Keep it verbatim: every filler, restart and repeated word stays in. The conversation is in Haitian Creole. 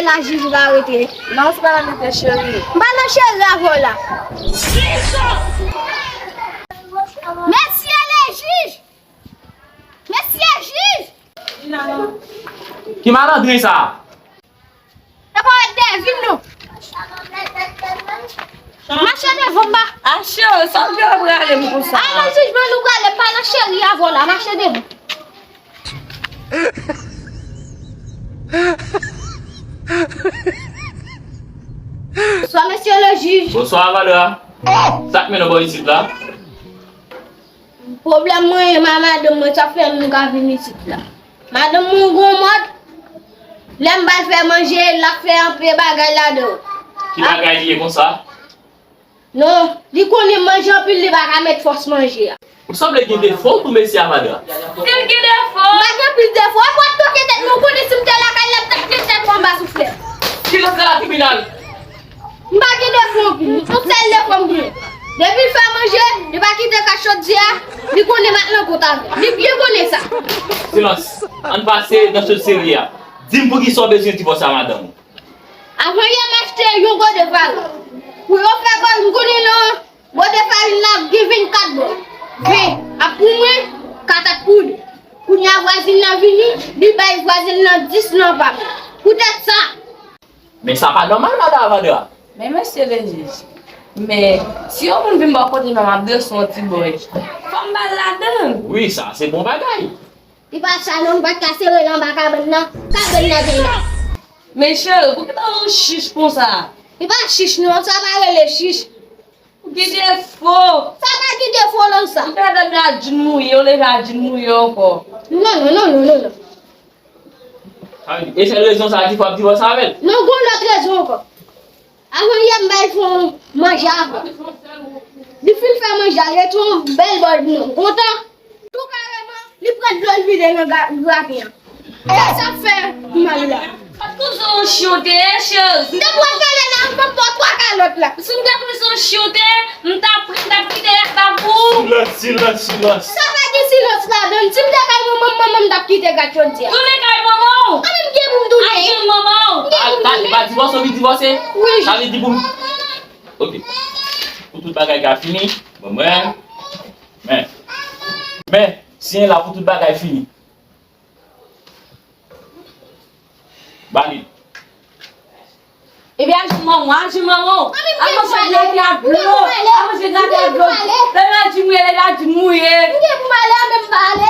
la jij va rete. Non, se pa nan rete, cheri. M pa nan cheri avè w la. Mesye le jij! Mesye jij! Ki malandren sa? E pa wè Devin non. Mache devan m ba. A cheri, sa w gen prale m konsa? Ay nan jij ban nou prale, m pa nan cheri avè w la, mache devan. Bonswa, mesye le jij. Bonswa, Avadra. Sa k mennen w bò isit la? Pwoblèm mwen menm a madanm mwen, sa fè m ka vin isit la. Madanm mwen gon mòd, lè m ba l fè manje, l ap fè anpe bagay ladan. Ki bagay li ye konsa? Non, li konnen manje anpil, li pa ka met fòs manje a. Ou sanble gen defo tou, mesye Avadra. Si l gen defo? M pa gen anpil defo. E pa t toke tèt mwen, ou konnen si m te lakay la, m t ap met tèt mwen anba souflèt. Silans nan la tribinal. M pa gen defo anpil. Yon sèl defo m gen. Depi l fè manje, li pa kite kach chodyè a, li konnen m ap nan kont avè l. Li byen konnen sa. Silans. Ann pase nan choz serye a. Di m poukisa w bezwen divòse a madanm ou. Avan yè m achte yon gode farin. Pou yo fè kòb, m konnen nan gode farin la gen vennkat bò. Ven ap pou mwen, kat ap pou li. Kounye a vwazin nan vini, li bay vwazin nan dis nan pa m. Poutèt sa. Men sa pa nòmal, madan Avadra. Men mesye le jij, men si yon moun vin bò kote m la, m ap dwese yon ti bòy. Fò m ba l ladan l. Wi, sa se bon bagay. Li pa sa non, m pa t ka sere l anba kabann nan. Kabann nan te la. Men cheri, poukisa w chich konsa? Li pa chich non, sa pa rele chich. Ou gen defo. Sa pa gen defo nan sa. Ou te dòmi a djin mouye, ou leve a djin mouye ankò. Non, non, non, non, non, non. Sa vle di, e sèl rezon sa ki fè w ap divòse avè l? Non, gon lòt rezon ankò. Avan yè m bay fè yon manje avè l. Li fin fè manje a, li rete yon bèl bòl pou mwen. M kontan. Tou kareman, li pran dlo, li vide nan ga-, graten an. E sa k fè m mal la. Patko se yon chyote, cheri. M te pral pale la, m pran twa kalòt la. Si m te konn se yon chyote, m t ap, m t ap kite la pou ou. Silans, silans, silans. Sa pa gen silans ladan l. Si m te kay manman m, manman m t ap kite kat chodyè a. Tounen kay manman w. Anben m gen pou m tounen. Al jwenn manman w. M gen pou m tounen. Tande, pa divòse, ou vin divòse. Wi. Sa vle di pou m. Ok. Pou tout bagay ka fini, bon, mwen. Men. Men, siyen la pou tout bagay fini. Ba li. Ebyen, al jwenn manman, al jwenn manman w. Al manje graten ak dlo. Al manje graten ak dlo. Leve a djin mouye, leve a djin mouye. M gen pou m ale, anben m pa ale.